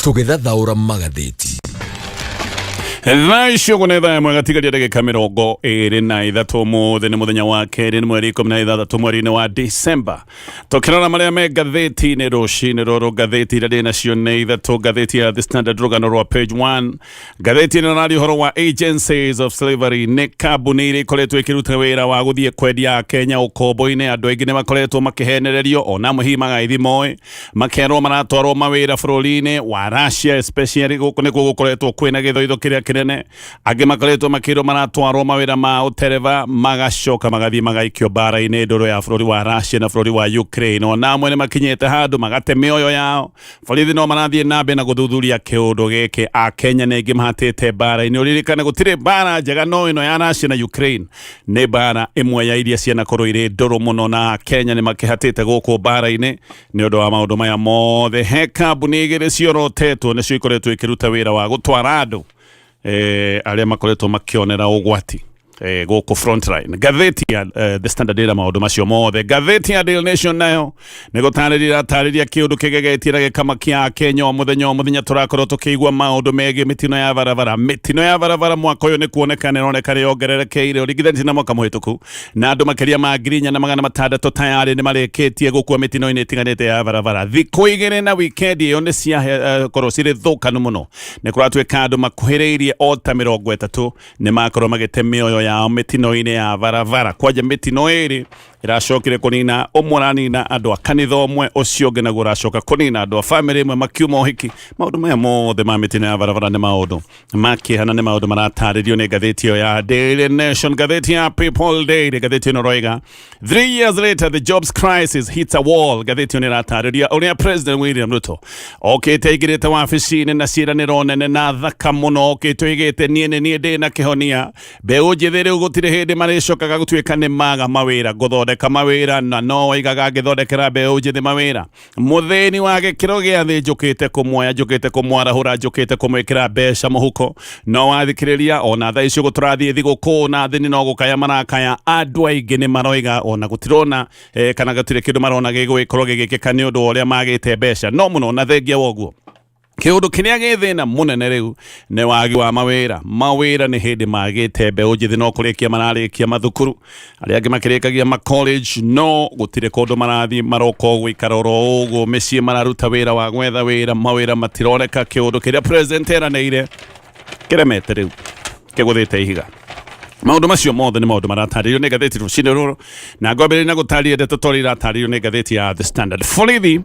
Tũgĩthathaũra magathĩti. Thaa icio ũguo nĩ thaa ĩmwe gatigaria ndagĩka 23. Ũmũthĩ nĩ mũthenya wa kerĩ, nĩ mweri 16 mweri-inĩ wa Disemba. Tũkĩrora marĩa me ngathĩti-inĩ rũcinĩ rũrũ, ngathĩti iria ndĩ nacio nĩ ithatũ. Ngathĩti ya The Standard, rũgano rwa page 1 ngathĩti ĩno ĩraria ũhoro wa agencies of slavery, nĩ kambuni iria ikoretwo ikĩruta wĩra wa gũthiĩ kwendia Kenya ũkombo-inĩ. Andũ aingĩ nĩ makoretwo makĩhenererio, ona amwe hihi magagĩthiĩ moĩ, makerwo maratwarwo mawĩra bũrũri-inĩ wa Russia, especially gũkũ nĩkuo gũkoretwo kwĩna gĩthoitho kĩrĩa kĩnene. Angĩ makoretwo makĩrwo maratwarwo mawĩra ma ũtereba, magacoka magathiĩ magaikio mbara-inĩ ndũrũ ya bũrũri wa Russia na bũrũri wa Ukraine. Ona amwe nĩ makinyĩte handũ magate mĩoyo yao. Borithi no marathiĩ na mbere na gũthuthuria kĩũndũ gĩkĩ. Akenya nĩ aingĩ mahatĩte mbara-inĩ. Ũririkane gũtirĩ mbara njega, no ĩno ya Russia na Ukraine nĩ mbara ĩmwe ya iria cianakorwo irĩ ndũrũ mũno, na Akenya nĩ makĩhatĩte gũkũ mbara-inĩ nĩ ũndũ wa maũndũ maya mothe. He kambuni igĩrĩ ciorotetwo nĩcio ikoretwo ikĩruta wĩra wa gũtwara andũ arĩa makoretwo makĩonera ũgwati gũkũ frontline. Ngathĩti ya The Standard ĩra maũndũ macio mothe. Ngathĩti ya Daily Nation nayo nĩ gũtarĩria ĩratarĩria kĩũndũ kĩgegetie na gĩkamakia Kenya. O mũthenya o mũthenya tũrakorwo tũkĩigua maũndũ megiĩ mĩtino ya barabara. Mĩtino ya barabara mwaka ũyũ nĩ kuoneka nĩ ĩroneka nĩ yongererekeire ũringithanĩtie na mwaka mũhĩtũku, na andũ makĩria ma 4600 tayarĩ nĩ marĩkĩtie gũkua mĩtino-inĩ ĩtiganĩte ya barabara. Thikũ igĩrĩ na wikendi ĩyo nĩ ciakorwo cirĩ thũkanu mũno. Nĩ kũratuĩka andũ makuhĩrĩirie o ta 30 nĩ makorwo magĩte mĩoyo yao mĩtino-inĩ ya barabara. Kwanja mĩtino ĩrĩ ĩracokire kũnina, ũmwe ũranina andũ a kanitha ũmwe, ũcio ũngĩ naguo ũracoka kũnina andũ a bamĩrĩ ĩmwe makiuma ũhiki. Maũndũ maya mothe ma mĩtino ya barabara nĩ maũndũ ma kĩeha na nĩ maũndũ maratarĩrio nĩ ngathĩti ĩyo ya Daily Nation. Ngathĩti ya People Daily, ngathĩti ĩno roiga 3 years later, the jobs crisis hits a wall. Ngathĩti ĩyo nĩ ĩratarĩria ũrĩa President William Ruto okĩte aingĩrĩte wabici-inĩ na ciĩranĩro nene na thaka mũno, okĩte oigĩte, "Niĩ nĩ niĩ ndĩ na kĩhonia. Mbeũ njĩthĩ rĩu gũtirĩ hĩndĩ marĩcokaga gũtuĩka nĩ maga mawĩra, ngũthondeka mawĩra." Na no oigaga ngĩthondekera mbeũ njĩthĩ mawĩra, mũthĩni wa gĩkĩro gĩa thĩ njũkĩte kũmuoya, njũkĩte kũmwarahũra, njũkĩte kũmwĩkĩra mbeca mũhuko. No wathikĩrĩria, ona thaa icio gũtũrathiĩ thigũkũ na thĩni no gũkaya marakaya. Andũ aingĩ nĩ maroiga ona gũtirona kana gũtirĩ kĩndũ marona gĩgũgĩkorwo gĩgĩkĩka nĩ ũndũ wa ũrĩa magĩte mbeca no mũno. Na thengia wa ũguo, kĩũndũ kĩrĩa gĩ thĩna mũnene rĩu nĩ wagi wa mawĩra. Mawĩra nĩ hĩndĩ magĩte. Mbeũ njĩthĩ no kũrĩkia mararĩkia mathukuru, arĩa angĩ makĩrĩkagia ma college, no gũtirĩ kũndũ marathiĩ, maroka o gũikara oro ũguo mĩciĩ, mararuta wĩra wa gwetha wĩra, mawĩra matironeka. Kĩũndũ kĩrĩa president eranĩire kĩremete, rĩu kĩgũthĩte ihiga. Maũndũ macio mothe nĩ maũndũ maratarĩrio nĩ ngathĩti rũcinĩ rũrũ, na ngwambĩrĩria na gũtarĩria ndeto torĩa iratarĩrio nĩ ngathĩti ya The Standard. Borithi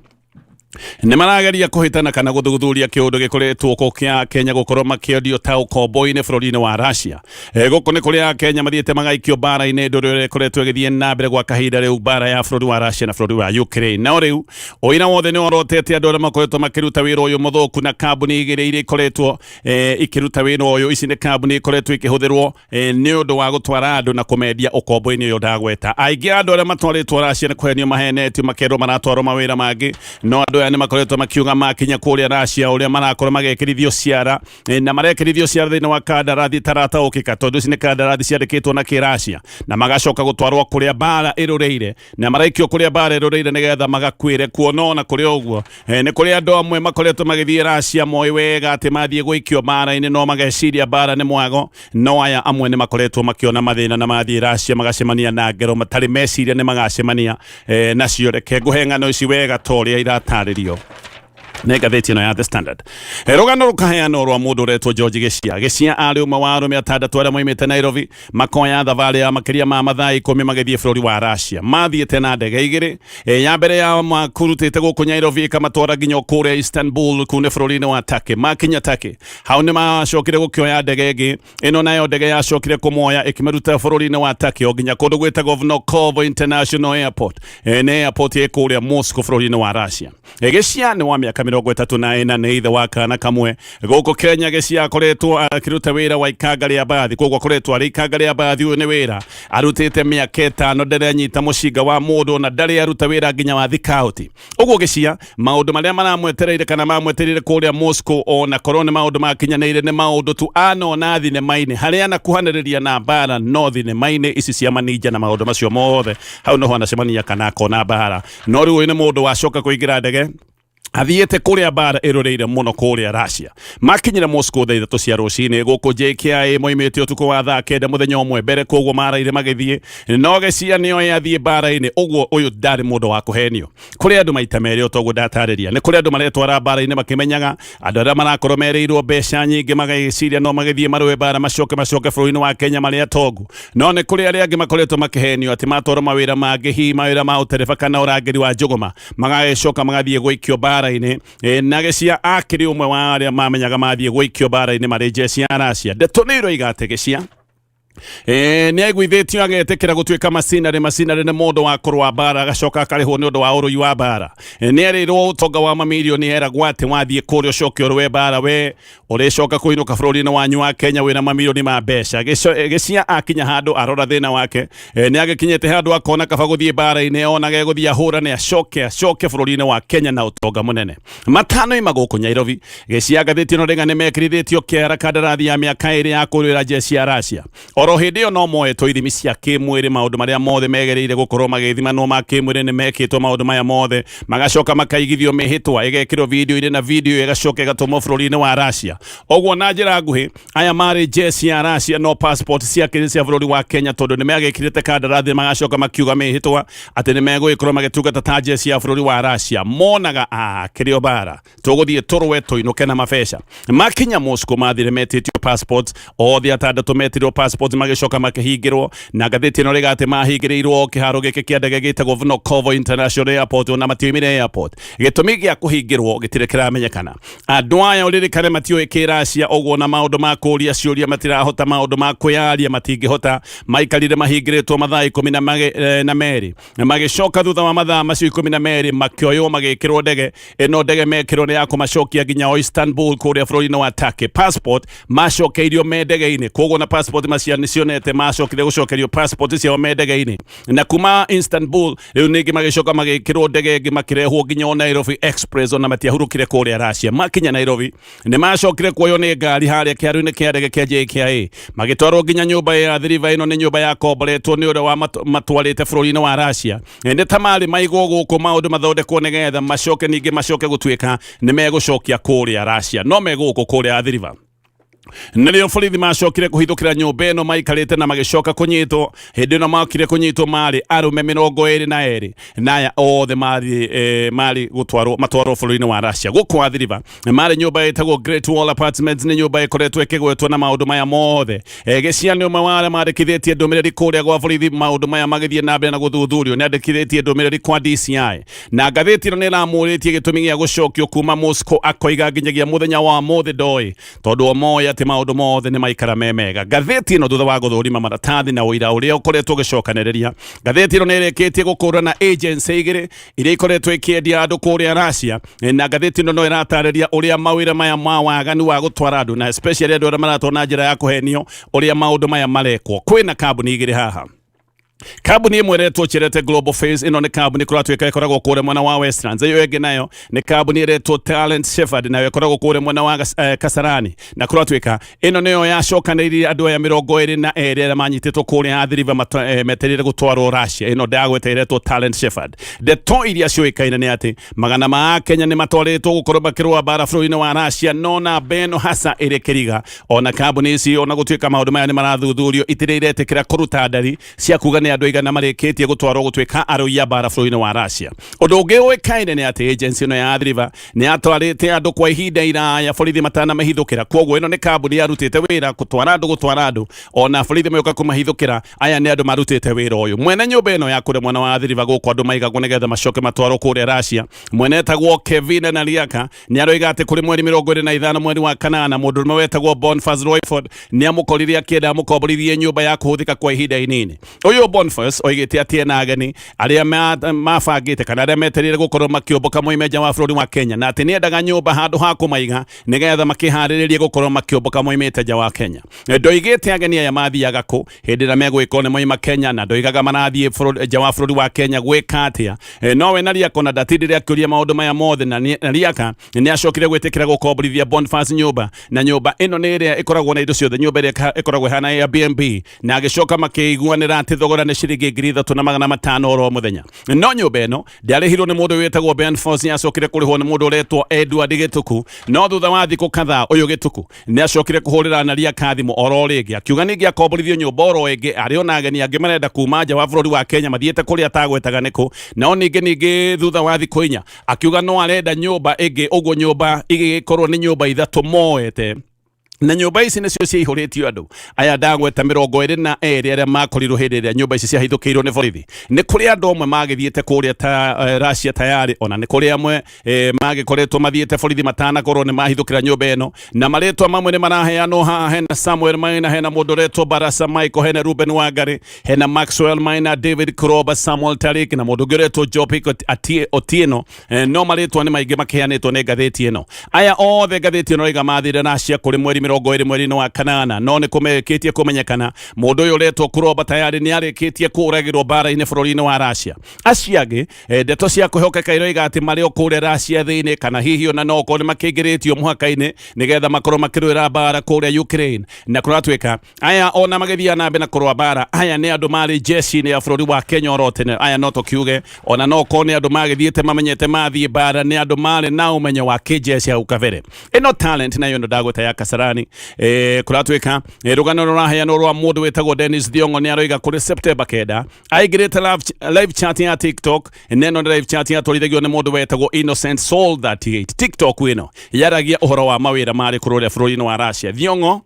nĩ marageria kũhĩtana kana gũthuthuria kĩũndũ gĩkoretwo kũ kĩa Kenya gũkorwo makĩendio ta ũkombo-inĩ bũrũri-inĩ wa Russia. Gũkũ nĩ kũrĩa Kenya mathiĩte magaikio mbara-inĩ ndũrũ ĩrĩa ĩkoretwo ĩgĩthiĩ na mbere gwa kahinda rĩu, mbara ya bũrũri wa Russia na bũrũri wa Ukraine. No rĩu ũira wothe nĩ worotete andũ arĩa makoretwo makĩruta wĩra ũyũ mũthũku na kambuni igĩrĩ iria ikoretwo ikĩruta wĩra ũyũ. Ici nĩ kambuni ikoretwo ikĩhũthĩrwo nĩ ũndũ wa gũtwara andũ na kũmendia ũkombo-inĩ ũyũ ndagweta. Aingĩ a andũ arĩa matwarĩtwo Russia nĩ kũhenio mahenetio, makerwo maratwarwo mawĩra mangĩ, no andũ aya nĩ makoretwo makiuga makinya kũrĩa Russia ũrĩa marakorwo magekĩrithio ciara, na marekĩrithio ciara thĩinĩ wa kandarathi ĩtarataũkĩka, tondũ ici nĩ kandarathi ciandĩkĩtwo na kĩracia, na magacoka gũtwarwo kũrĩa mbara ĩrũrĩire, na maraikio kũrĩa mbara ĩrũrĩire nĩgetha magakuĩre kuo. No ona kũrĩ ũguo, nĩ kũrĩ andũ amwe makoretwo magĩthiĩ Russia moĩ wega atĩ mathiĩ gũikio mbara-inĩ, no mageciria mbara nĩ mwago. No aya amwe nĩ makoretwo makĩona mathĩna na mathiĩ Russia magacemania na ngero matarĩ meciria nĩ magacemania nacio. Reke ngũhe ng'ano ici wega ta ũrĩa iratarĩrio nĩ ngathĩti ĩno ya The Standard. Rũgano rũkaheanwo rwa mũndũ ũretwo George Gĩcia. Gĩcia arĩ ũmwe wa arũme atandatũ arĩa moimĩte Nairobi, makoya thabarĩ ya makĩria ma mathaa 10 magĩthiĩ bũrũri wa Russia. Mathiĩte na ndege igĩrĩ. Ya mbere ya makurutĩte gũkũ Nairobi ĩkamatwara nginya kũrĩa Istanbul, kũu nĩ bũrũri-inĩ wa Turkey. Makinya Turkey, hau nĩ macokire gũkĩoya ndege ĩngĩ. Ĩno nayo ndege yacokire kũmoya ĩkĩmaruta bũrũri-inĩ wa Turkey o nginya kũndũ gwĩtagwo Vnukovo International Airport. Nĩ airport ĩ kũrĩa Moscow bũrũri-inĩ wa Russia. Gĩcia nĩ wa mĩaka 34, nĩ ithe wa kana kamwe. Gũkũ Kenya Gĩcia akoretwo akĩruta wĩra wa ikanga rĩa mbathi, koguo akoretwo arĩ ikanga rĩa mbathi. Ũyũ nĩ wĩra arutĩte mĩaka 5, ndarĩ anyita mũcinga wa mũndũ na ndarĩ aruta wĩra nginya wa thikauti. Ũguo Gĩcia, maũndũ marĩa maramwetereire kana mamwetereire kũrĩa Moscow, ona korwo nĩ maũndũ makinyanĩire, nĩ maũndũ tu anona thinema-inĩ harĩa anakuhanĩrĩria na mbara, no thinema-inĩ ici cia maninja na maũndũ macio mothe, hau noho anacemania kana akona mbara. No rĩu ũyũ nĩ mũndũ wacoka kũingĩra ndege. Athiĩte kũrĩa mbara ĩrũrĩire mũno kũrĩa Russia. Makinyire Moscow thaa 3 cia rũcinĩ gũkũ JKIA moimĩte ũtukũ wa thaa 9 mũthenya ũmwe mbere, koguo maraire magĩthiĩ. No Gĩcia nĩoĩ athiĩ mbara-inĩ, ũguo ũyũ ndarĩ mũndũ wa kũhenio. Kũrĩ andũ maita merĩ otoguo ndatarĩria, nĩ kũrĩ andũ maretwara mbara-inĩ makĩmenyaga, andũ arĩa marakorwo merĩirwo mbeca nyingĩ magagĩciria no magĩthiĩ marũe mbara macoke macoke bũrũri-inĩ wa Kenya marĩ atongu. No nĩ kũrĩ arĩa angĩ makoretwo makĩhenio atĩ matwarwo mawĩra mangĩ, hihi mawĩra ma ũtereba kana ũrangĩri wa njũgũma, magagĩcoka magathiĩ gũikio mbara-inĩ. Na Gĩcia akĩrĩ ũmwe wa arĩa mamenyaga mathiĩ gũikio mbara-inĩ marĩ jeshi ya Russia. Ndeto nĩ iroiga atĩ Gĩcia nĩ aiguithĩtio agetĩkĩra gũtuĩka macinarĩ. Macinarĩ nĩ mũndũ wa kũrũa mbara agacoka akarĩhwo nĩ ũndũ wa ũrũi wa mbara. Nĩ erĩirwo ũtonga wa mamirioni, eragwo atĩ wathiĩ kũrĩa ũcoke ũrũe mbara we ũrĩcoka kũinũka bũrũri-inĩ wanyu wa Kenya wĩna mamirioni ma mbeca. Gĩcia akinya handũ arora thĩna wake, nĩ agĩkinyĩte handũ akona kaba gũthiĩ mbara-inĩ, onage gũthiĩ ahũrane acoke acoke bũrũri-inĩ wa Kenya na ũtonga mũnene. Matano ima gũkũ Nairobi, Gĩcia ngathĩti ĩno rĩga nĩ mekĩrithĩtio kĩara kandarathi ya mĩaka 2 ya kũrũĩra jeshi ya Russia. Oro hĩndĩ ĩyo no moetwo ithimi cia kĩmwĩrĩ, maũndũ marĩa mothe megereire gũkorwo magĩthimanwo ma kĩmwĩrĩ nĩ mekĩtwo maũndũ maya mothe, magacoka makaigithio mĩhĩtwa ĩgekĩrwo video-inĩ na video ĩgacoka ĩgatũmwo bũrũri-inĩ wa Russia. Ũguo na njĩra nguhĩ, aya marĩ jeshi ya Russia no passport ciakĩrĩ cia bũrũri wa Kenya, tondũ nĩ magĩkĩrĩte kandarathi magacoka makiuga mĩhĩtwa atĩ nĩ megũgĩkorwo magĩtungata ta jeshi ya bũrũri wa Russia. Monaga kĩrĩ o bara tũgũthiĩ tũrũe tũinũke na mabeca. Makinya Moscow mathire metĩtio passport, othe atandatũ metirwo passport magĩcoka makĩhingĩrwo, na ngathĩti ĩno rĩga atĩ mahingĩrĩirwo kĩharo gĩkĩ kĩa ndege gĩtagwo Vnukovo International Airport, ona matioimire airport. Gĩtũmi gĩa kũhingĩrwo gĩtirĩ kĩramenyekana. Andũ aya ũririkane matiũĩ kĩracia, ũguo na maũndũ ma kũũria ciũria matirahota, maũndũ ma kwĩyaria matingĩhota. Maikarire mahingĩrĩtwo mathaa 12, magĩcoka thutha wa mathaa macio 12 makĩoywo magĩkĩrwo ndege ĩno. Ndege mekĩrwo nĩ ya kũmacokia nginya o Istanbul kũrĩa bũrũri-inĩ wa Turkey. Passport macokeirio me ndege-inĩ, koguo na passport macia nĩcionete macokire gũcokerio passport ciao me ndege-inĩ, na kuma Istanbul rĩu ningĩ magĩcoka magĩkĩrwo ndege ĩngĩ makĩrehwo nginya o Nairobi Express, ona matiahurũkire kũrĩa Russia. Makinya Nairobi nĩ macokire kuoywo nĩ ngari harĩa kĩharo-inĩ kĩa ndege kĩa JKIA magĩtwarwo nginya nyũmba ya thiriba. Ĩno nĩ nyũmba yakomboretwo nĩ ũrĩa wa matwarĩte bũrũri-inĩ wa Russia. Nĩ ta marĩ maigwo gũkũ maũndũ mathondekwo nĩgetha macoke ningĩ macoke gũtuĩka nĩ megũcokia kũrĩa Russia, no megũkũ kũrĩa thiriba. Nĩrĩo borithi macokire kũhithũkĩra nyũmba ĩno maikarĩte na magĩcoka kũnyitwo. Hĩndĩ ĩno makire kũnyitwo marĩ arũme 22, na aya othe marĩ gũtwarwo matwarwo bũrũri-inĩ wa Russia. Gũkũ Athi-River marĩ nyũmba ĩtagwo Great Wall Apartments, nĩ nyũmba ĩkoretwo ĩkĩgwetwo na maũndũ maya mothe. Gĩcia nĩ ũmwe wa arĩa mandĩkithĩtie ndũmĩrĩri kũrĩa gwa borithi maũndũ maya magĩthiĩ na mbere na gũthuthurio. Nĩ andĩkithĩtie ndũmĩrĩri kwa DCI, na ngathĩti ĩno nĩ ĩramũrĩtie gĩtũmi gĩa gũcokio kuma Moscow, akoiga nginyagia mũthenya wa mũthĩ ndoĩ, tondũ o moĩ atĩ maũndũ mothe nĩ maikara me mega. Ngathĩti ĩno thutha wa gũthũrima maratathi na ũira ũrĩa ũkoretwo ũgĩcokanĩrĩria, ngathĩti ĩno nĩ ĩrĩkĩtie gũkũrana agency igĩrĩ iria ikoretwo ikĩendia andũ kũrĩa Russia, na ngathĩti ĩno no ĩratarĩria ũrĩa mawĩra maya ma waganu wa gũtwara andũ, na especially andũ arĩa maratwarwo na njĩra ya kũhenio, ũrĩa maũndũ maya marekwo. Kwĩna kambuni igĩrĩ haha. Kambuni ĩmwe ĩretwo Cherete Global Face, ĩno nĩ kambuni kũratuĩka ĩkoragwo kũrĩa mwena wa Westlands. Ĩyo ĩngĩ nayo nĩ kambuni ĩretwo Talent Shepherd, nayo ĩkoragwo kũrĩa mwena wa Kasarani, na kũratuĩka ĩno nĩyo yacokanĩrĩirie andũ aya 22 arĩa manyitĩtwo kũrĩa Athi River metereire gũtwarwo Russia. Ĩno ndagweta ĩretwo Talent Shepherd. Ndeto iria ciũĩkaine nĩ atĩ magana ma Akenya nĩ matwarĩtwo gũkorwo makĩrũa mbara bũrũri-inĩ wa Russia, no namba ĩno hasa ĩrĩ kĩriga. Ona kambuni ici, ona gũtuĩka maũndũ maya nĩ marathuthurĩo, itirĩ iretĩkĩra kũruta ndari cia kuga nĩ andũ aigana marĩkĩtie gũtwarwo gũtuĩka arũi a mbara bũrũri-inĩ wa Russia. Ũndũ ũngĩ ũĩkaine nĩ atĩ agency ĩno ya Athi River nĩ yatwarĩte andũ kwa ihinda iraya borithi matanamahithũkĩra, koguo ĩno nĩ kambuni yarutĩte wĩra gũtwara andũ gũtwara andũ, ona borithi magĩũka kũmahithũkĩra, aya nĩ andũ marutĩte wĩra ũyũ. Mwene nyũmba ĩno ya kũrĩa mwena wa Athi River gũkũ andũ maigagwo nĩgetha macoke matwarwo kũrĩa Russia, mwene etagwo Kevin Naliaka, nĩ aroiga atĩ kũrĩ mweri 25 mweri wa kanana, mũndũrũme wetagwo Boniface Royford nĩ amũkorire akĩenda amũkomborithie nyũmba ya kũhũthĩka kwa ihinda inini. Ũyũ Boniface oigĩte atĩ ena ageni arĩa mabangĩte kana arĩa metereire gũkorwo makĩũmbũka moime nja wa bũrũri wa Kenya, na atĩ nĩendaga nyũmba handũ ha kũmaiga nĩgetha makĩharĩrĩrie gũkorwo makĩũmbũka moimĩte nja wa Kenya. Ndoigĩte ageni aya mathiaga kũ hĩndĩ ĩrĩa megũgĩkorwo nĩ moima Kenya, na ndoigaga marathiĩ nja wa bũrũri wa Kenya gwĩka atĩa. Nowe Naliaka ona ndatindire akĩũria maũndũ maya mothe, na Naliaka nĩ acokire gwĩtĩkĩra gũkomborithia Boniface nyũmba, na nyũmba ĩno nĩ ĩrĩa ĩkoragwo na indo ciothe, nyũmba ĩrĩa ĩkoragwo ĩhana Airbnb, na agĩcoka makĩiguanĩra atĩ thogora nĩ nĩ ciringi 3,500 oro mũthenya. No nyũmba ĩno ndĩarĩhirwo nĩ mũndũ wĩtagwo Ben Foss, nĩacokire kũrĩhwo nĩ mũndũ ũretwo Edward Gĩtuku. No thutha wa thikũ kadhaa ũyũ Gĩtuku nĩacokire kũhũrĩra Naliaka thimũ oro rĩngĩ akiuga ningĩ akomborithio nyũmba oro ĩngĩ, arĩ ona ageni angĩ marenda kuma nja wa bũrũri wa Kenya mathiĩte kũrĩa atagwetaga nĩkũ. Nao ningĩ thutha wa thikũ 4 akiuga no arenda nyũmba ĩngĩ, ũguo nyũmba igĩgĩkorwo nĩ nyũmba 3 moete, na nyũmba ici nĩcio ciaihũrĩtio andũ aya ndagweta 22 arĩa makorirwo hĩndĩ ĩrĩa nyũmba ici ciahithũkĩirwo nĩ borithi. Nĩ kũrĩ andũ amwe magĩthiĩte kũrĩa ta Russia tayarĩ, ona nĩ kũrĩ amwe magĩkoretwo mathiĩte borithi matanakorwo nĩ mahithũkĩra nyũmba ĩno, na marĩtwa mamwe nĩ maraheanwo haha. Hena Samuel Maina, hena mũndũ ũretwo Barasa Michael, hena Ruben Wangari, hena Maxwell Maina, David Kuroba, Samuel Tarik na mũndũ ũngĩ ũretwo Job Otieno. No marĩtwa nĩ maingĩ makĩheanĩtwo nĩ ngathĩti ĩno. Aya othe ngathĩti ĩno ĩrauga mathire Russia kũrĩ mweri 20 mweri-inĩ wa kanana, no nĩ kũmekĩtie kũmenyekana mũndũ ũyũ ũretwo Kuroba tayarĩ nĩ arĩkĩtie kũragĩrwo mbara-inĩ bũrũri-inĩ wa Russia. Acio angĩ ndeto cia kwĩhokeka iroiga atĩ marĩ o kũrĩa Russia thĩinĩ, kana hihi ona no okorwo nĩ makĩingĩrĩtio mũhaka-inĩ nĩgetha makorwo makĩrũĩra mbara kũrĩa Ukraine. Na kũratuĩka aya ona magĩthiaga na mbere na kũrũa mbara, aya nĩ andũ marĩ jeshi-inĩ ya bũrũri wa Kenya oro tene. Aya no tũkiuge ona no okorwo nĩ andũ magĩthiĩte mamenyete mathiĩ mbara, nĩ andũ marĩ na ũmenyo wa kĩjeshi hau kabere. Ĩno talent nayo ĩno ndagweta ya Kasarani, kũratuĩka rũgano rũraheanwo rwa mũndũ wĩtagwo Dennis Thiong'o. Nĩ aroiga kũrĩ September 9 aingĩrĩte live chat ya TikTok. Neno nĩ live chat yatwarithagio nĩ mũndũ wetagwo Innocent Soul 38. TikTok ĩno yaragia ũhoro wa mawĩra marĩ kũrĩa bũrũri-inĩ wa Russia. Thiong'o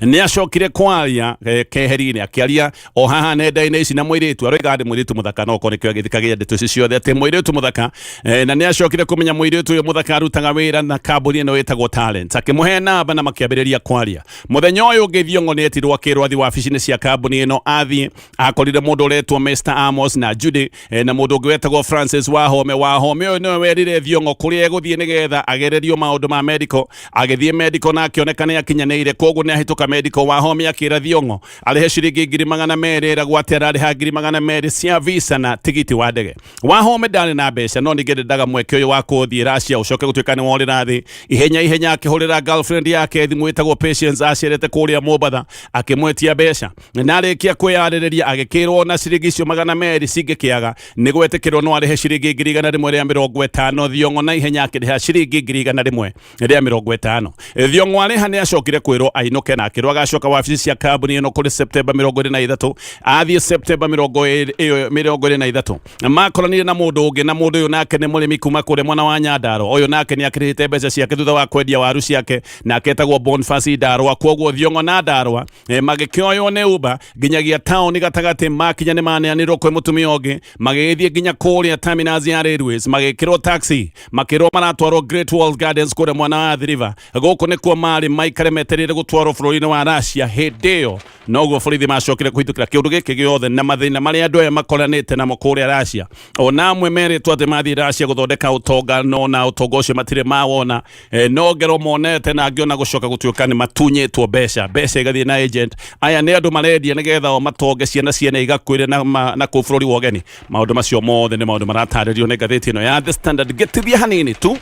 nĩ acokire kwaria keheri-inĩ, akĩaria o haha nenda-inĩ ici na mũirĩtu aroiga atĩ mũirĩtu mũthaka, no okorwo nĩkĩo agĩthikagia ndeto ici ciothe atĩ mũirĩtu mũthaka, na nĩ acokire kũmenya mũirĩtu ũyũ mũthaka arutaga wĩra na kambuni ĩno ĩtagwo Talent. Akĩmũhe namba na makĩambĩrĩria kwaria. Mũthenya ũyũ ũngĩ Thiong'o nĩ etirwo akĩrwo athiĩ wabici-inĩ cia kambuni ĩno. Athiĩ akorire mũndũ ũretwo Mr Amos na Judy, na mũndũ ũngĩ wetagwo Francis Wahome. Wahome ũyũ nĩwe werire Thiong'o kũrĩa egũthiĩ nĩgetha agererio maũndũ ma medical. Agĩthiĩ medical na akĩoneka nĩ akinyanĩire, koguo nĩ ahĩtũka medical. Wahome akĩra Thiong'o arĩhe ciringi 200,000, ĩragwo atĩ ararĩha 200,000 cia visa na tigiti wa ndege. Wahome ndarĩ na mbeca, no ningĩ ndendaga mweke ũyũ wa kũthiĩ Russia ũcoke gũtuĩka nĩ worĩra thĩ. Ihenya ihenya akĩhũrĩra girlfriend yake thimũ ĩtagwo Patience acerete kũrĩa Mombatha, akĩmwetia mbeca, na arĩkia kwĩyarĩrĩria agĩkĩrwo na ciringi icio 200 cingĩkĩaga nĩ gwetĩkĩrwo no arĩhe ciringi 150,000. Thiong'o na ihenya akĩrĩha ciringi 150,000. Thiong'o arĩha nĩ acokire kwĩrwo ainũke na akĩrwo agacoka wabici cia kambuni ĩno kũrĩ September 23. Athiĩ September 23 makoranire na mũndũ ũngĩ, na mũndũ ũyũ nake nĩ mũrĩmi kuma kũrĩa mwena wa Nyandarua. Ũyũ nake nĩ akĩrĩhĩte mbeca ciake thutha wa kwendia waru ciake, nake etagwo Boniface Ndarwa. Koguo Thiong'o na Ndarwa magĩkĩoywo nĩ Uber nginyagia taũni gatagatĩ. Makinya nĩ maneanirwo kwĩ mũtumia ũngĩ, magĩgĩthiĩ nginya kũrĩa terminus ya railways, magĩkĩrwo taxi, makĩrwo maratwarwo Great Wall Gardens kũrĩa mwena wa Athi River. Gũkũ nĩkuo marĩ maikare metereire gũtwarwo bũrũri-inĩ wa Russia. Hĩndĩ ĩyo noguo borithi macokire kũhithũkĩra kĩũndũ gĩkĩ gĩothe na mathĩna marĩa andũ aya makoranĩte namo kũrĩa Russia. Ona amwe merĩtwo atĩ mathiĩ Russia gũthondeka ũtonga, no na ũtonga ũcio matirĩ mawona, no ngero monete na angĩ ona gũcoka gũtuĩka nĩ matunyĩtwo mbeca, mbeca igathiĩ na agent. Aya nĩ andũ marendia nĩgetha o matonge, ciana ciene igakuĩre na kũu bũrũri wa ũgeni. Maũndũ macio mothe nĩ maũndũ maratarĩrio nĩ ngathĩti ĩno ya The Standard. Ngĩtithia hanini tu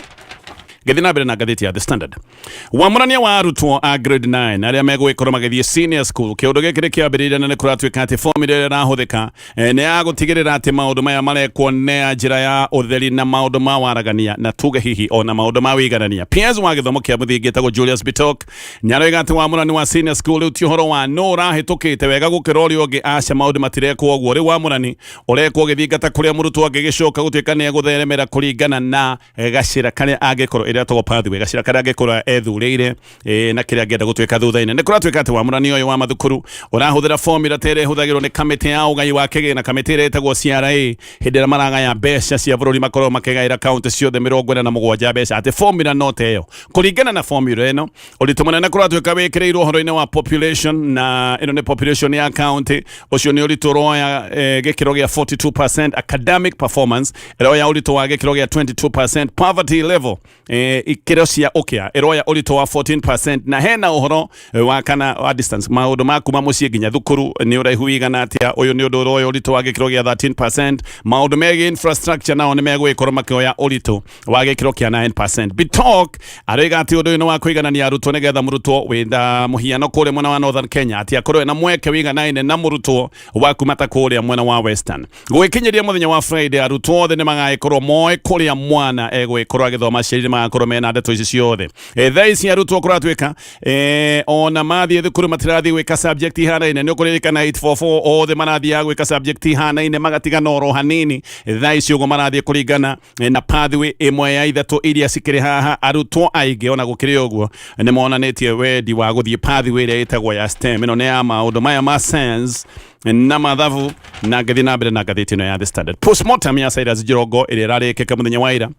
ngĩthiĩ na mbere na ngathĩti ya The Standard, wamũrania wa arutwo a grade 9 arĩa megũgĩkorwo magĩthiĩ senior school. Kĩũndũ gĩkĩ nĩ kĩambĩrĩire na nĩ kũratuĩka atĩ formula ĩrĩa ĩrahũthĩka nĩ ya gũtigĩrĩra atĩ maũndũ maya marekwo nĩ ya njĩra ya ũtheri na maũndũ ma waragania na tuge hihi ona maũndũ ma wĩiganania. PS wa gĩthomo kĩa mũthingi etagwo Julius Bitok nĩ aroiga atĩ wamũrani wa senior school rĩu ti ũhoro wa nũ ũrahĩtũkĩte wega gũkĩra ũrĩa ũngĩ. Aca, maũndũ matirekwo ũguo. Rĩu wamũrani ũrekwo ũgĩthingata kũrĩa mũrutwo angĩgĩcoka gũtuĩka nĩ egũtheremera kũringana na gacĩra karĩa angĩkorwo ĩrĩa ĩtagwo pathway, gacĩra karĩa angĩkorwo ethurĩire na kĩrĩa angĩenda gũtuĩka thutha-inĩ. Nĩ kũratuĩka atĩ wamũrani ũyũ wa mathukuru ũrahũthĩra formula ta ĩrĩa ĩhũthagĩrwo nĩ kamĩtĩ ya ũgai wa kĩgĩna, kamĩtĩ ĩrĩa ĩtagwo CRA, hĩndĩ ĩrĩa maragaya mbeca cia bũrũri, makoragwo makĩgaĩra kaunti ciothe 47 mbeca, atĩ formula no ta ĩyo. Kũringana na formula ĩno, ũritũ mũnene kũratuĩka wĩkĩrĩirwo ũhoro-inĩ wa population, na ĩno nĩ population ya county, ũcio nĩ ũritũ ũroya gĩkĩro gĩa 42%. Academic performance ĩroya ũritũ wa gĩkĩro gĩa 22%. Poverty level Ikĩro cia ũkĩa ĩroya ũritũ wa 14% na hena ũhoro wa kana wa distance, maũndũ ma kuma mũciĩ nginya thukuru nĩ ũraihu wĩigana atĩa. Ũyũ nĩ ũndũ ũroya ũritũ wa gĩkĩro gĩa 13%. Maũndũ megiĩ infrastructure nao nĩ megũgĩkorwo makĩoya ũritũ wa gĩkĩro kĩa 9%. Bitok aroiga atĩ ũndũ ũyũ nĩ wa kũiganania arutwo nĩgetha mũrutwo wĩna mũhiano kũrĩa mwena wa Northern Kenya atĩ akorwo ena mweke wĩiganaine na mũrutwo wa kuma ta kũrĩa mwena wa Western. Gũgĩkinyĩria mũthenya wa Friday, arutwo othe nĩ magagĩkorwo moĩ kũrĩa mwana egũgĩkorwo agĩthoma, aciari nĩ magakorwo mena ndeto ici ciothe. Thaa ici arutwo kũratuĩka ona mathiĩ thukuru matirathiĩ gwĩka subject ihanaine. Nĩ ũkũririkana 844 othe marathiaga gwĩka subject ihanaine, magatigana oro hanini. Thaa ici ũguo marathiĩ kũringana na pathway ĩmwe ya ithatũ iria cikĩrĩ haha. Arutwo aingĩ ona gũkĩrĩ ũguo nĩ monanĩtie wendi wa gũthiĩ pathway ĩrĩa ĩtagwo ya STEM. Ĩno nĩ ya maũndũ maya ma science na mathabu. Na ngĩthiĩ na mbere na ngathĩti ĩno ya The Standard, postmortem ya Cyrus Jirongo ĩrĩa ĩrarĩkĩka mũthenya wa ira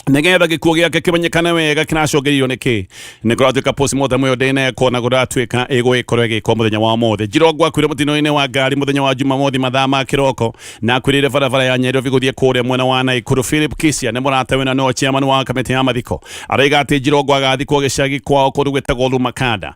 nigetha gĩkuũ gĩake kĩmenyekane wega kĩracũngĩrĩirio nĩ kĩ. Nĩ kũratuĩka postmortem ĩyo ndĩnekwo na kũratuĩka ĩgũgĩkorwo ĩgĩkwo mũthenya wa ũmũthĩ. Jirongo akuire mũtino-inĩ wa ngari mũthenya wa Jumamothi mathaa ma kĩroko na akuĩrĩire barabara ya Nyairobi gũthiĩ kũrĩa mwena wa Naikuru. Philip Kisia nĩ mũrata wĩna no chairman wa kamĩtĩ ya mathiko, araiga atĩ Jirongo agathikwo gĩcagi kwao kũndũ gwĩtagwo Lumakanda.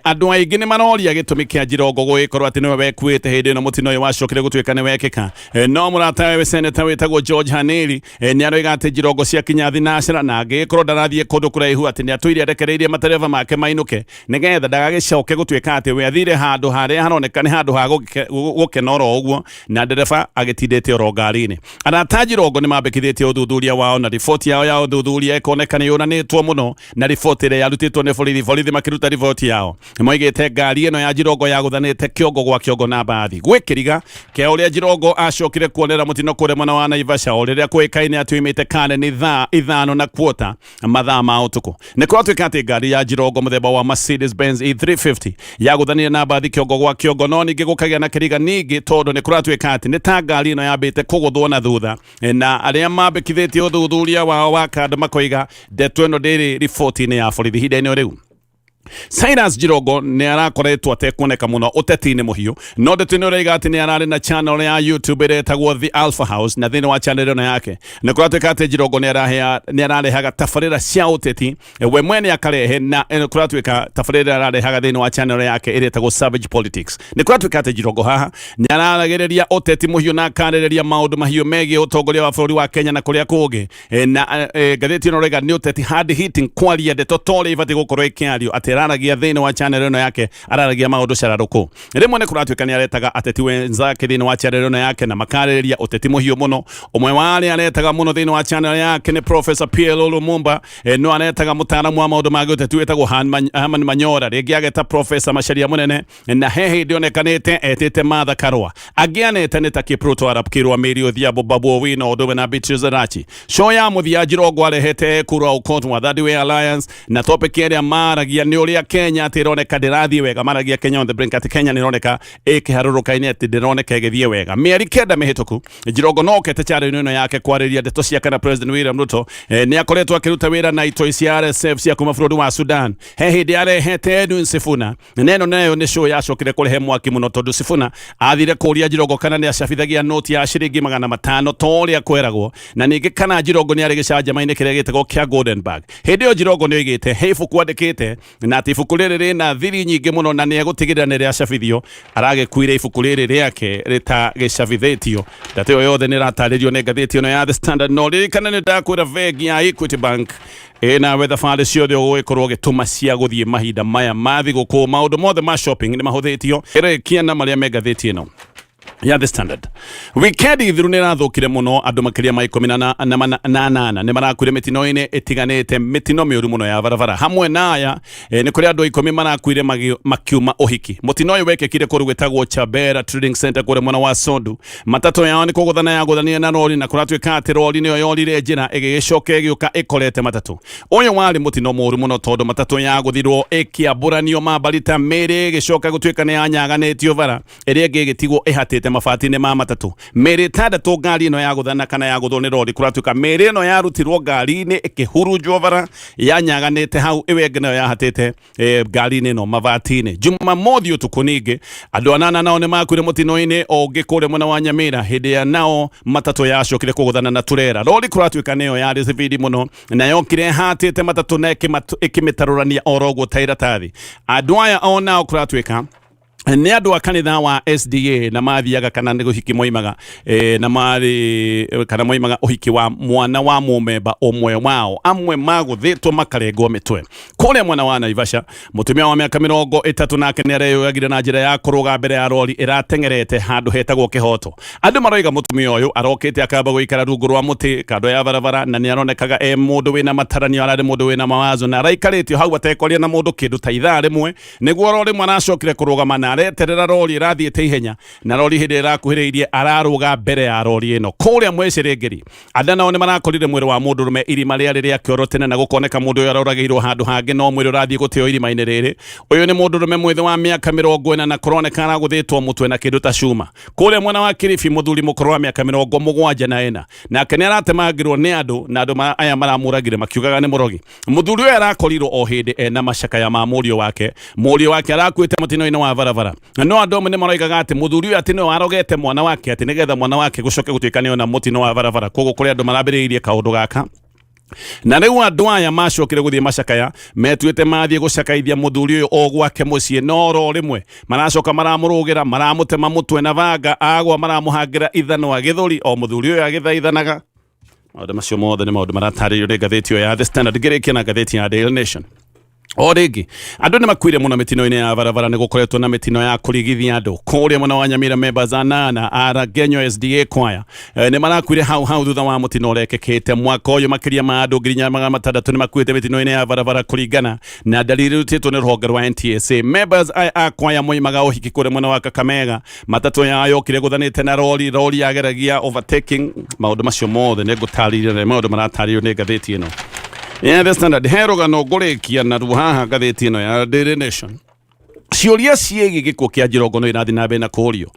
Andũ aingĩ nĩ maroria gĩtũmi kĩa Jirongo gũgĩkorwo atĩ nĩwe wekuĩte hĩndĩ ĩno mũtino ũyũ wacokire gũtuĩka nĩ wekĩka. No mũrata we seneta wĩtagwo George Haneri nĩ aroiga atĩ Jirongo ciakinya thinacera na angĩgĩkorwo ndarathiĩ kũndũ kũraihu, atĩ nĩ atũire arekereirie matereba make mainũke nĩgetha ndagagĩcoke gũtuĩka atĩ we athire handũ harĩa haroneka nĩ handũ ha gũkena oro ũguo na ndereba agĩtindĩte oro ngari-inĩ. Arata Jirongo nĩ mambĩkithĩtie ũthuthuria wao na riboti yao ya ũthuthuria ĩkoneka nĩ yũranĩtwo mũno na riboti ĩrĩa yarutĩtwo nĩ borithi. Borithi makĩruta riboti yao moigĩte ngari ĩno ya Jirongo yagũthanĩte kĩongo gwa kĩongo na mbathi. Gwĩ kĩriga kĩa ũrĩa Jirongo acokire kuonera mũtino kũrĩa mwena wa Naivasha, o rĩrĩa kũĩkaine atĩ oimĩte Karen nĩ thaa 5:15 mathaa ma ũtukũ. Nĩ kũratuĩka atĩ ngari ya Jirongo mũthemba wa Mercedes Benz E350 yagũthanire na mbathi kĩongo gwa kĩongo, no ningĩ gũkagĩa na kĩriga ningĩ tondũ nĩ kũratuĩka atĩ nĩ ta ngari ĩno yambĩte kũgũthwo na thutha, na arĩa mambĩkithĩtie ũthuthuria wao wa kando makoiga ndeto ĩno ndĩrĩ riboti-inĩ ya borithi ihinda-inĩ rĩu. Cyrus Jirongo nĩ arakoretwo atekuoneka mũno ũteti-inĩ mũhiũ, no ndeto ĩno ĩroiga atĩ nĩ ararĩ na channel ya YouTube ĩrĩa ĩtagwo The Alpha House, na thĩinĩ wa channel ĩno yake nĩ kũratuĩka atĩ Jirongo nĩ ararehaga tabarĩra cia ũteti we mwene akarehe, na kũratuĩka tabarĩra ĩrĩa ararehaga thĩinĩ wa channel yake ĩrĩa ĩtagwo Savage Politics. Nĩ kũratuĩka atĩ Jirongo haha nĩ araragĩrĩria ũteti mũhiũ na akarĩrĩria maũndũ mahiũ megiĩ ũtongoria wa bũrũri wa Kenya na kũrĩa kũngĩ. Na ngathĩti ĩno raiga nĩ ũteti hard hitting, kwaria ndeto ta ũrĩa ibatiĩ gũkorwo ĩkĩario, atĩ araragia thĩinĩ wa channel ĩno yake, araragia maũndũ cararũkũ. Rĩmwe nĩ kũratuĩka nĩ aretaga ateti wenzake thĩinĩ wa channel ĩno yake na makarĩrĩria ũteti mũhiũ mũno. Ũmwe wa arĩa aretaga mũno thĩinĩ wa channel yake nĩ Professor PLO Lumumba. No aretaga mũtaaramu wa maũndũ ma gĩũteti wĩtagwo Herman Manyora, rĩngĩ ageta Professor Macharia Mũnene, na he hĩndĩ onekanĩte etĩte Martha Karua. Angĩ anete nĩ ta Kipruto Arap Kirwa, Mary Odhiambo, Babu Owino, ũndũ ũmwe na Beatrice Rachi. Show ya mũthia Jirongo arehete Kura Okot wa Third Way Alliance, na topic ĩrĩa maragia nĩ ũrĩa Kenya atĩ ĩroneka ndĩrathiĩ wega. Maragia Kenya on the brink, atĩ Kenya nĩ ĩroneka ĩkĩharũrũka-inĩ, atĩ ndĩroneka ĩgĩthiĩ wega. Mĩeri 9 mĩhĩtũku Jirongo no okete channel ĩno yake kwarĩria ndeto ciake na President William Ruto. Nĩ akoretwo akĩruta wĩra na itoi cia RSF cia kuma bũrũri wa Sudan. He hĩndĩ arehete Edwin Sifuna, na ĩno nayo nĩ show yacokire kũrehe mwaki mũno tondũ Sifuna athire kũria Jirongo kana nĩ acabithagia noti ya ciringi 500 ta ũrĩa kweragwo, na ningĩ kana Jirongo nĩ arĩ gĩcanjama-inĩ kĩrĩa gĩtagwo kĩa Goldenberg. Hĩndĩ ĩyo Jirongo nĩ oigĩte he ibuku andĩkĩte na atĩ ibuku rĩrĩ rĩna thiri nyingĩ mũno na nĩ egũtigĩrĩra nĩ rĩacabithio. Aragĩkuire ibuku rĩrĩ rĩake rĩtagĩcabithĩtio. Ndeto ĩyo yothe nĩ ĩratarĩrio nĩ ngathĩti ĩno ya The Standard. No ririkana nĩ ndakwĩra bengi ya Equity Bank ĩnawe thabarĩ ciothe ũgũgĩkorwo ũgĩtũma cia gũthiĩ mahinda maya ma thigũkũ, maũndũ mothe ma shopping nĩ mahũthĩtio. Ĩrĩkia na marĩa me ngathĩti ĩno ya The Standard. Wikendi thiru nĩ ĩrathũkire mũno, andũ makĩria ma 18 nĩ marakuire mĩtino-inĩ ĩtiganĩte, mĩtino mĩũru mũno ya barabara. Hamwe na aya nĩ kũrĩ andũ 10 marakuire makiuma ũhiki. Mũtino ũyũ wekĩkire kũndũ gwĩtagwo Chabera Trading Center kũrĩa mwena wa Sondu. Matatũ yao nĩ kũgũthana yagũthanire na rori, na kũratuĩka atĩ rori nĩyo yorire njĩra ĩgĩgĩcoka ĩgĩũka ĩkorete matatũ. Ũyũ warĩ mũtino mũũru mũno tondũ matatũ yagũthirwo ĩkĩambũranio mambarita merĩ, ĩgĩcoka gũtuĩka nĩ yanyaganĩtio bara, ĩrĩa ĩngĩ ĩgĩtigwo ĩhatĩte. mabati-inĩ ma matatũ. Mĩĩrĩ ĩtandatũ ngari ĩno yagũthana kana yagũthwo nĩ rori. Kũratuĩka mĩĩrĩ ĩno yarutirwo ngari-inĩ ĩkĩhurunjwo bara yanyaganĩte hau, ĩyo ĩngĩ nayo yahatĩte ngari-inĩ ĩno mabati-inĩ. Jumamothi ũtukũ ningĩ andũ anana nao nĩ makuire mũtino-inĩ ũngĩ kũrĩa mwena wa Nyamira hĩndĩ ya nao matatũ yacokire kũgũthana na turera. Rori kũratuĩka nĩyo yarĩ cibindi mũno na yokire ĩhatĩte matatũ na ĩkĩmĩtarũrania oro ũguo ta iratathi. Andũ aya o nao kũratuĩka nĩ andũ a kanitha wa SDA na mathiaga kana nĩ ũhiki moimaga na marĩ kana moimaga ũhiki wa mwana wa mũmemba ũmwe wao, amwe magũthĩtwo makarengwo mĩtwe. Kũrĩa mwena wa Naivasha, mũtumia wa mĩaka 30 nake nĩ areyũragire na njĩra ya kũrũga mbere ya rori ĩrateng'erete handũ hetagwo Kĩhoto. Andũ maroiga mũtumia ũyũ arokĩte akamba gũikara rungu rwa mũtĩ kando ya barabara na nĩ aronekaga e mũndũ wĩna mataranio, ararĩ mũndũ wĩna mawazo na araikarĩtio hau atekwaria na mũndũ kĩndũ ta ithaa rĩmwe nĩguo rori rĩmwe aracokire kũrũgama na areterera rori ĩrathiĩte ihenya, na rori hĩndĩ ĩrakuhĩrĩirie ararũga mbere ya rori ĩno. Kũrĩa Mwecĩrĩngĩri, andũ nao nĩ marakorire mwĩrĩ wa mũndũrũme irima rĩarĩ rĩa kĩoro tene na gũkoneka mũndũ ũyũ aroragĩirwo handũ hangĩ no mwĩrĩ ũrathiĩ gũteo irima-inĩ rĩrĩ. Ũyũ nĩ mũndũrũme mwĩthĩ wa mĩaka 40 na kũroneka aragũthĩtwo mũtwe na kĩndũ ta cuma. Kũrĩa mwena wa Kilifi, mũthuri mũkũrũ wa mĩaka 74 nake nĩ aratemangirwo nĩ andũ na andũ aya maramũragire makiugaga nĩ mũrogi. Mũthuri ũyũ arakorirwo o hĩndĩ ena macakaya ma mũriũ wake. Mũriũ wake arakuĩte mũtino-inĩ wa barabara. No andũ amwe nĩ maroigaga atĩ mũthuri ũyũ atĩ nĩwe warogete mwana wake atĩ nĩgetha mwana wake gũcoke gũtuĩka nĩ ona mũtino wa barabara. Koguo kũrĩ andũ marambĩrĩirie kaũndũ gaka. Na rĩu andũ aya macokire gũthiĩ macakaya metuĩte mathiĩ gũcakaithia mũthuri ũyũ o gwake mũciĩ, no oro rĩmwe maracoka maramũrũgĩra, maramũtema mũtwe na banga, agwa maramũhangĩra ithanwa gĩthũri o mũthuri ũyũ agĩthaithanaga. Maũndũ macio mothe nĩ maũndũ maratarĩrio nĩ ngathĩti ĩyo ya The Standard. Ngĩrĩkia na ngathĩti ya Daily Nation. O rĩngĩ andũ nĩ makuire mũno mĩtino-inĩ ya barabara. Nĩ gũkoretwo na mĩtino ya kũrigithia andũ kũrĩa mwena wa Nyamira. Members anana a Ragenyo SDA choir nĩ marakuire hau hau thutha wa mũtino ũrekĩkĩte mwaka ũyũ. Makĩria ma andũ 4600 nĩ makuĩte mĩtino-inĩ ya barabara kũringana na dalili irutĩtwo nĩ rũhonge rwa NTSA. Members aya a choir moimaga ũhiki kũrĩa mwena wa Kakamega. Matatũ yao yokire gũthanĩte na rori, rori yageragia overtaking. Maũndũ macio mothe nĩ ngũtarĩria na maũndũ maratarĩrio nĩ ngathĩti ĩno ya The Standard. He rũgano ngũrĩkia naruo haha ngathĩti ĩno ya Daily Nation. Ciũria ciĩgiĩ gĩkuũ kĩa Njirongo no irathiĩ na mbere na kũũrio.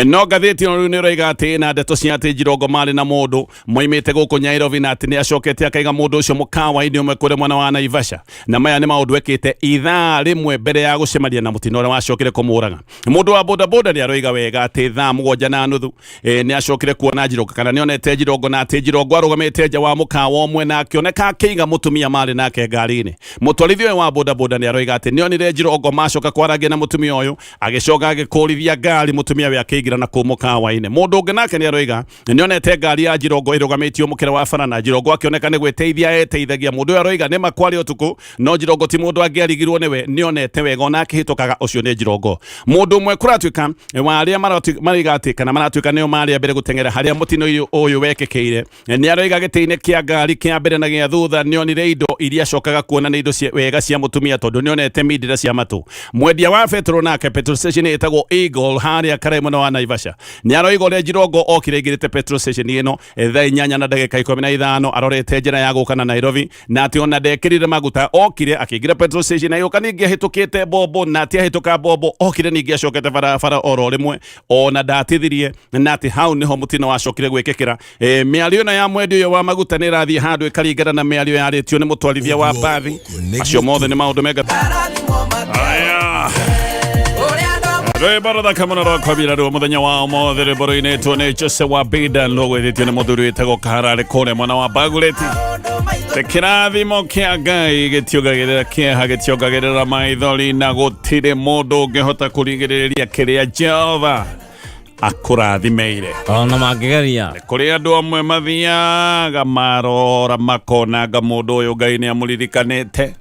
No ngathĩti ĩno rĩu nĩ ĩroiga atĩ ĩna ndeto cia atĩ Njirongo marĩ na mũndũ moimĩte gũkũ Nairobi na atĩ nĩ acokete akaiga mũndũ ũcio mũkawa-inĩ ũmwe kũrĩa mwena wa Naivasha, na maya nĩ maũndũ ekĩte ithaa rĩmwe mbere ya gũcemania na mũtino ũrĩa wacokire kũmũraga. Mũndũ wa bodaboda nĩ aroiga wega atĩ thaa 7:30 nĩ acokire kuona Njirongo kana nĩ onete Njirongo, na atĩ Njirongo arũgamĩte nja wa mũkawa ũmwe na akĩoneka akĩiga mũtumia marĩ nake ngari-inĩ. Mũtwarithia ũyũ wa bodaboda nĩ aroiga atĩ nĩ onire Njirongo macoka kwarangia na mũtumia ũyũ, agĩcoka agĩkũrithia ngari mũtumia we akĩingĩra na kũu mũkawa-inĩ. Mũndũ ũngĩ nake nĩ aroiga nĩ onete ngari ya Njirongo ĩrũgamĩtio mũkĩra wa bara na Njirongo akĩoneka nĩ gwĩteithia eteithagia. Mũndũ ũyũ aroiga nĩ ma kwarĩ ũtukũ, no Njirongo ti mũndũ angĩarigirwo nĩwe, nĩ onete wega ona akĩhĩtũkaga ũcio nĩ Njirongo. Mũndũ ũmwe kũratuĩka wa arĩa maroiga atĩ kana maratuĩka nĩo marĩ a mbere gũteng'era harĩa mũtino ũyũ wekĩkĩire, nĩ aroiga gĩtĩ-inĩ kĩa ngari kĩa mbere na gĩa thutha nĩ onire indo iria acokaga kuona nĩ indo wega cia mũtumia tondũ nĩ onete mindira cia matũ. Mwendia wa betũrũ nake petrol station ĩtagwo Eagle harĩa Karai mwena wa Naivasha nĩ aroiga ũrĩa Njirongo okire aingĩrĩte petrol station ĩno thaa 8:15 arorete njĩra ya gũka na Nairobi, na atĩ ona ndekĩrire maguta, okire akĩingĩra petrol station agĩũka ningĩ ahĩtũkĩte bombo, na atĩ ahĩtũka bombo okire ningĩ acokete barabara oro rĩmwe ona ndatithirie, na atĩ hau nĩho mũtino wacokire gwĩkĩkĩra. Mĩario ĩno ya mwendia ũyũ wa maguta nĩ ĩrathiĩ handũ ĩkaringana na mĩario yarĩtio nĩ mũtwarithia wa mbathi. Macio mothe nĩ maũndũ mega. Aya. Rwĩmbo rũthaka mũno rwa kwambĩra ruo mũthenya wa ũmũthĩ, rwĩmbo rũinĩtwo nĩ Jose wa Bida rũgwĩthĩtio nĩ mũthuri wĩtagwo Kahararĩ kũrĩa mwena wa Bagureti. Kĩrathimo kĩa Ngai gĩtiongagĩrĩra kĩeha, gĩtiongagĩrĩra maithori, na gũtirĩ mũndũ ũngĩhota kũrigĩrĩria kĩrĩa Jehova akũrathimeire. Ona mangĩgeria. Kũrĩ andũ amwe mathiaga marora makona anga mũndũ ũyũ Ngai nĩ amũririkanĩte,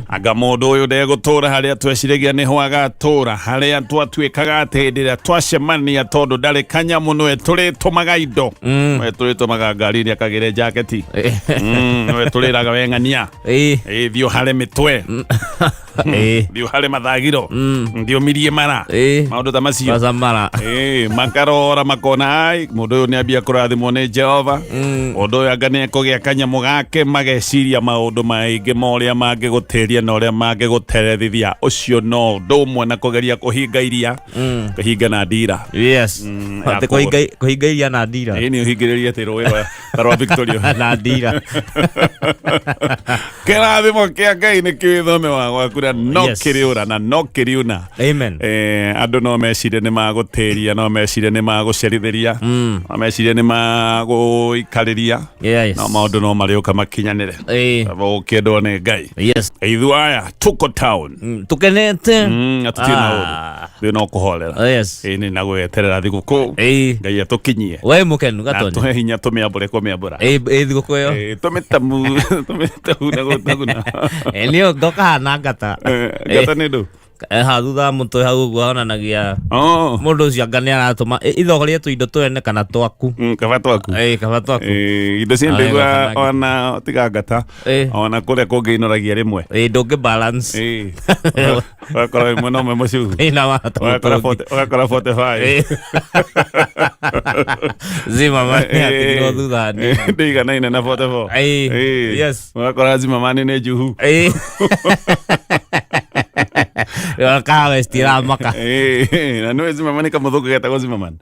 anga mũndũ ũyũ ndegũtũra harĩa tweciragia nĩho agatũra, harĩa twatuĩkaga atĩ hĩndĩ ĩrĩa twacemania tondũ ndarĩ kanyamũ nĩwe tũrĩtũmaga indo, nĩwe tũrĩtũmaga ngari iria akagĩre jaketi, nĩwe tũrĩraga we ng'ania, thiĩ ũhare mĩtwe, thiĩ ũhare mathagiro, thiĩ ũmirie mara, maũndũ ta macio. Kwanza mara. Makarora makona ai mũndũ ũyũ nĩ ambia kũrathimwo nĩ Jehova, mũndũ ũyũ anga nĩ ekũgĩa kanyamũ gake, mageciria maũndũ maingĩ ma ũrĩa mangĩgũtĩria na ũrĩa mangĩgũterethithia. Ũcio no ũndũ ũmwe na kũgeria kũhinga iria, kũhinga na ndira. Yes. Ya Atĩ kũhinga iria na ndira. Ĩĩ, nĩ ũhingĩrĩrie atĩ rũĩ ta rwa Victoria na ndira. Kĩrathimo kĩa Ngai nĩ kĩwĩthome wa gwaku na no kĩrĩũra na no kĩriuna. Amen. Andũ no mecirie nĩ magũtĩria, no mecirie nĩ magũcerithĩria, no mecirie nĩ magũikarĩria, no maũndũ no marĩũka makinyanĩre. Ũkĩendwo nĩ Ngai. Ithuĩ aya tuko town. Tukenete. Na tũtirĩ na ũru. Thĩ no kũhorera. Ĩĩ, nĩ na gweterera thigũkũ. Ngai atũkinyie. We mũkenu Na Gatonyo. tũhe hinya tũmĩambũre kũmĩambũra. Ĩĩ, thigũkũ ĩyo. Ĩĩ, tũmĩtamu tũmĩtaguna gũtaguna. Nĩyo ngokahana ngata. Ngata nĩ ndũ? Ha thutha wa mũtwe hau ũguo honanagia Oh. mũndũ ũcio anga nĩ aratũma ithogorie tũindo twene kana twaku. Kaba twaku. Kaba twaku. Indo cia Ah, ndĩgua wega, kana ona tiga ngata ona kũrĩa kũngĩ inoragia rĩmwe. Ndũngĩ balance. Ũgakora ĩmwe no ĩmwe mũcuhu. Ĩna wa Ũgakora 40, ũgakora 45. Zimmerman atigirwo thutha hanini. Ndĩiganaine na 44. Yes. Ũgakora Zimmerman nĩ njuhu. Kahawa West iramaka. Na nĩwe Zimmerman kamũthũngũ getagwo Zimmerman.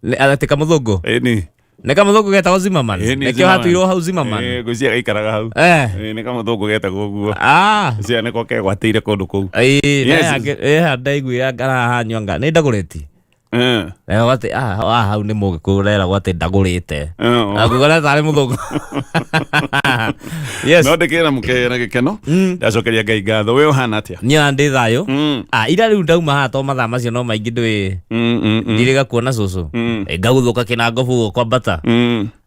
Atĩ kamũthũngũ? Ĩni. Nĩ kamũthũngũ getagwo Zimmerman? Ĩni, Nĩkĩo Zimmerman. hatuirwo hau Zimmerman? Ngwĩciria gaikaraga hau. Nĩ kamũthũngũ getagwo ũguo. Ngwĩciria nĩko kegwatĩire kũndũ kũu. Ĩĩ, ndaiguire ngarahanyua nga nĩ ndagũrĩti. Atĩ hau nĩ mũgĩkũyũ ũreragwo atĩ ndagũrĩte. Akuga na tarĩ mũthũngũ. Yes. No ndĩkĩrĩ na mũkĩrĩ na gĩkeno. Ndacokeria Ngai ngatho. We ũhana atĩa? Niĩ ona ndĩ thayũ. Ira rĩu ndauma haha to mathaa macio no maingĩ ndwĩ ndirĩga kuona cũcũ. Ngaguthũka kĩnangobu ũguo kwambata.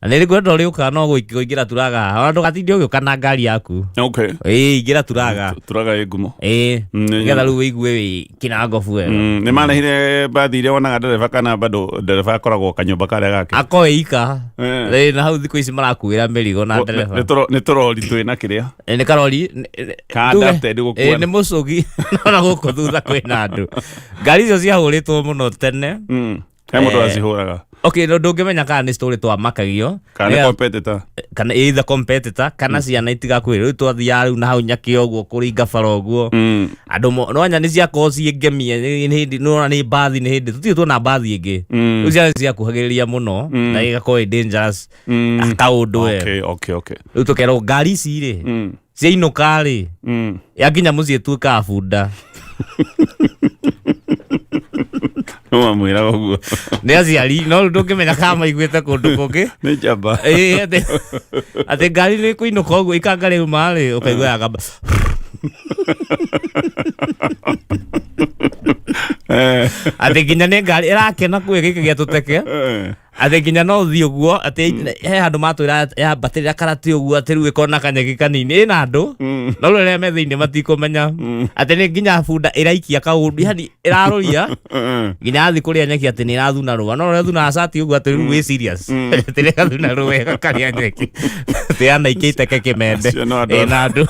Na nĩ ngwenda ũrĩũkaga no kũingĩra turaga haha. Ona ndũgatinde ũgĩũka na ngari yaku. Ĩĩ, ingĩra turaga. Turaga ĩ ngumo. Ĩĩ. Nĩgetha rĩu wĩigue wĩ kĩnangobu wega. Nĩ marehire mbathi iria wonaga ndereba kana bado ndereba akoragwo kanyũmba karĩa gake. Akorwo ika. Ĩĩ, na hau thikũ ici marakuĩra mĩrigo na ndereba. Nĩ tũrori twĩ na kĩrĩa. Nĩ karori. Ka Tuge, adapted gũkua. Nĩ mũcũgi. No na gũkũ thutha kwĩna andũ. Ngari icio ciahũrĩtwo mũno tene. He mũndũ wacihũraga. Okay, no ndũngĩmenya kana nĩ story twamakagio. Kana nĩ competitor. Kana either competitor kana ciana itigakwĩra rĩu twathiaga rĩu na hau nyakĩ ũguo kũringa bara ũguo. Andũ no nya nĩ ciakorwo ciĩ ngemie nĩ hĩndĩ nĩwona nĩ mbathi nĩ hĩndĩ tũtirĩ tuona mbathi ĩngĩ. Rĩu ciana ciakuhagĩrĩria mũno na ĩgakorwo ĩ dangerous. Kaũndũ we. Okay. Rĩu tũkerwo ngari ici rĩ ciainũka rĩ yakinya mũciĩ tuĩkaga bunda. Nĩwamwĩraga ũguo. Nĩ aciari no rĩu ndũngĩmenya kana maiguĩte kũndũ kũngĩ. Nĩ njamba. Ĩĩ, atĩ ngari nĩ kũinũka ũguo ikanga rĩuma rĩ ũkaigua yagamba. Atĩ nginya nĩ ngari ĩrakena kwĩ gĩkĩ gĩa tũteke. Atĩ nginya no ũthiĩ ũguo atĩ he handũ matwĩra yambatĩrĩra karati ũguo atĩ rĩu ĩkona kanyeki kanini ĩna andũ no rĩu arĩa me thĩinĩ matikũmenya atĩ nĩ nginya bunda ĩraikia kaũndũ yani ĩrarũria nginya yathiĩ kũrĩa nyeki atĩ nĩ ĩrathuna rũa no ũrĩa thunaga cati ũguo atĩ rĩu wĩ serious atĩ nĩ ĩgathuna rũa ĩgakarĩa nyeki atĩ yanaikia iteke kĩmende Acio no andũ. Ĩna andũ.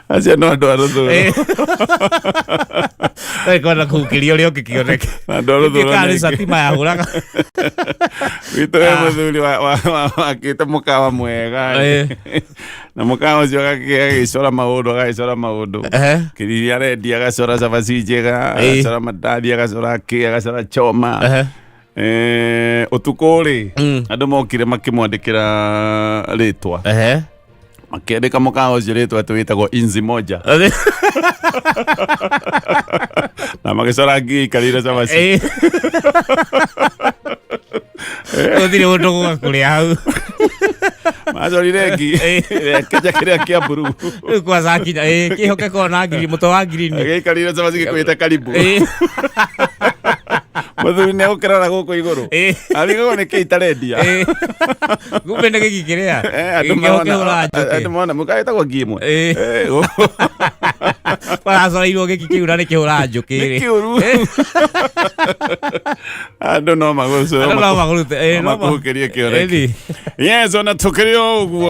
Acio no andũ a rũthũro. Kwenda kũhukiria ũrĩa ũngĩ kĩoneke. Andũ a rũthũro Karĩ nĩ aingĩ. cati mayahũraga. Witũ we mũthuri wakĩte mũkawa mwega. Na mũkawa ũcio agagĩcora maũndũ agagĩcora maũndũ. Kĩrĩa arendia agacora cabaci njega, agacora mandathi, agacora kĩ, agacora choma. Ũtukũ rĩ, andũ mokire makĩmwandĩkĩra rĩtwa. Makĩandĩka mũkawa ũcio rĩtwa atĩ wĩtagwo Inzi Moja. Na magĩcora ngigĩ ikarĩire cabaci. Gũtirĩ mũndũ gũka kũrĩa hau. Macorire ngi kĩnja kĩrĩa kĩa mburu. Rĩu kwanza akinya, kĩhoke kona ngiri, mũtwe wa ngirini. Gĩikarĩire cabaci gĩkuĩte karibu. Mũthuri nĩ egũkĩrora gũkũ igũrũ. Arigagwo nĩ kĩ itarendia. Kumbe nĩ gĩki kĩrĩa. Andũ Gĩkĩhoke mona hũra njũkĩ. andũ mona mũkawa wĩtagwo ngi ĩmwe. Baracoreirwo gĩki kĩu na nĩ kĩhũra njũkĩ Nĩ rĩ. kĩũru. Andũ no magũcũrwo Andũ no magũrute, no no ma- makũhukirie kĩoreki. Ĩni. Yes, ona tũkĩrĩ o ũguo.